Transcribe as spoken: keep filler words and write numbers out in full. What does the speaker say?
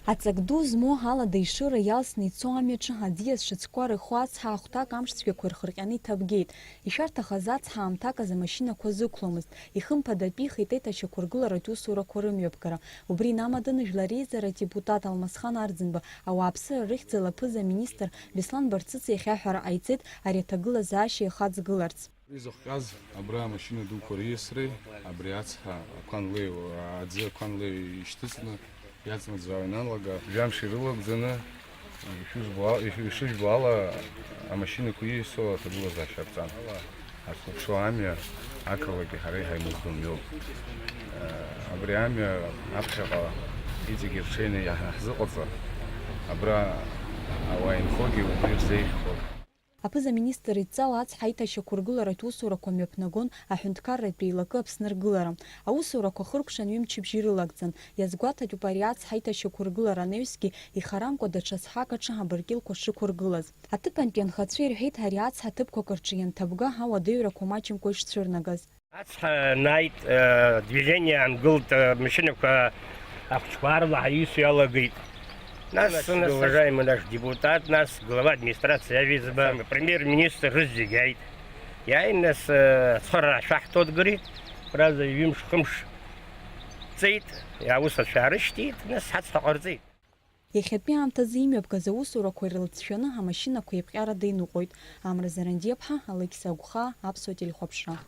Аҵак ду змоу алада ишыра иалсны ицо амҩаҿы аӡиас шацәқәа рыху ацҳа ахәҭак амш цәгьақәа ирхырҟьаны иҭабгеит. Ишәарҭахаз ацҳа аамҭак азы амашьынақәа зықәломызт, ихымԥадатәихеит еиҭашьақәыргыларатә усурақәа рымҩаԥгара. Убри инамаданы жәлар реизара адепутат Алмасхан Арӡынба ауааԥсыра рыхьӡала аԥыза-министр Беслан Барцыц иахь аҳәара ҟаиҵеит ари аҭагылазаашьа ихаӡгыларц. Изыхҟьаз абра амашьына дуқәа риасреи, абри ацҳа ақәа анлеиуа, аӡы ақәа анлеиуа ишьҭыҵны иаҵнаҵзаауа ианалага, жәамш ирылагӡаны, ишыжәбо ал-, ишыжәбо ала, амашьынақәа ииасуа аҭагылазаашьа аԥҵан. Ҳазхәаԥшуа амҩа ақалақьи ҳареи ҳаимыздо мҩоуп. Абри амҩа аԥхьаҟа иҵегьы рҽеины иаҳзыҟаҵар, абра ауаа инхогьы убри рзеиӷьхоит. Аԥыза-министр идҵала ацҳа аиҭашьақәыргыларатә усурақәа мҩаԥнагон аҳәынҭқарратә еилакы Аԥсны ргылара. Аусурақәа хыркәшан ҩымчыбжьа ирылагӡан. Иазгәаҭатәуп ари ацҳа аиҭашьақәыргылара анаҩсгьы ихарамкәа даҽа цҳак аҿы абыркьылқәа шықәыргылаз. Аҭыԥантәи анхацәа ирҳәеит ари ацҳа ҭыԥқәак рҿы ианҭабга ауадаҩрақәа маҷымкәа ишцәырнагаз. Ацҳа анааит, э, движение аангылт, э, машьынақәа ахәыҷқәа аарлаҳа ииасуа иалагеит. Нас, нас, уважаемый наш депутат, нас глава администрации Авизба, премьер-министр рызегь ааит. Иааин, нас, э, ацхыраара шәаҳҭо дгылеит, абра ҩымш-хымш ҵеит, аус ацәаарышьҭит, нас ҳацҳа ҟарҵеит. Иахьатәи аамҭазы имҩаԥгаз аусурақәа ирылҵшәаны амашьынақәа еиԥҟьарада иныҟәоит. Амра Зарандиаԥҳа, Алықьса Агәхаа, Аԥсуа телехәаԥшра.